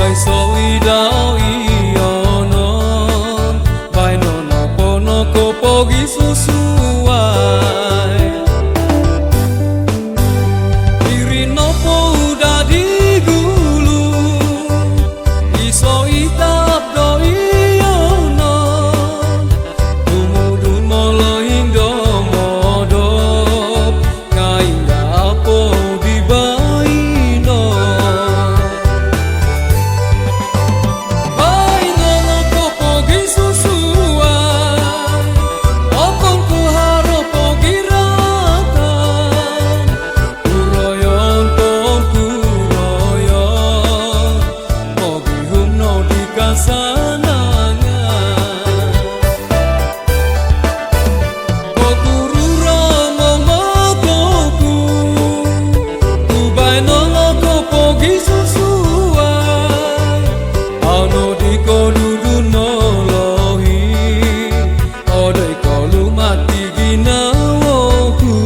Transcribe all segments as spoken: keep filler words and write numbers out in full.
Aiso i dau iyonon, baino nopo no ko pogisusuai. Iri nopo uda di gulu, iso i taap do iyonon, tumudun molohing do modop. Nga ingga apo di baino. Baino no ko pogisusuai, okon ko haro pogiratan. Kuroyon po om kuroyon, mogihum no di kasanangan. Koturu ro momotoku, tu baino no ko pogisusuai, au no di kodudun molohing, odoi kolumat di ginawoku.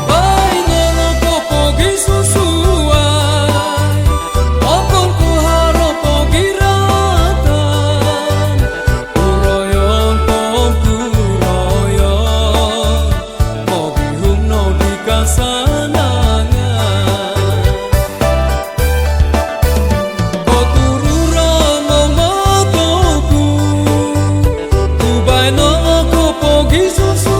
Baino no ko pogisusuai, okon ko haro pogiratan. Kuroyon po om kuroyon, mogihum no di kasanangan. Koturu ro momotoku, tu baino no ko pogisusuai.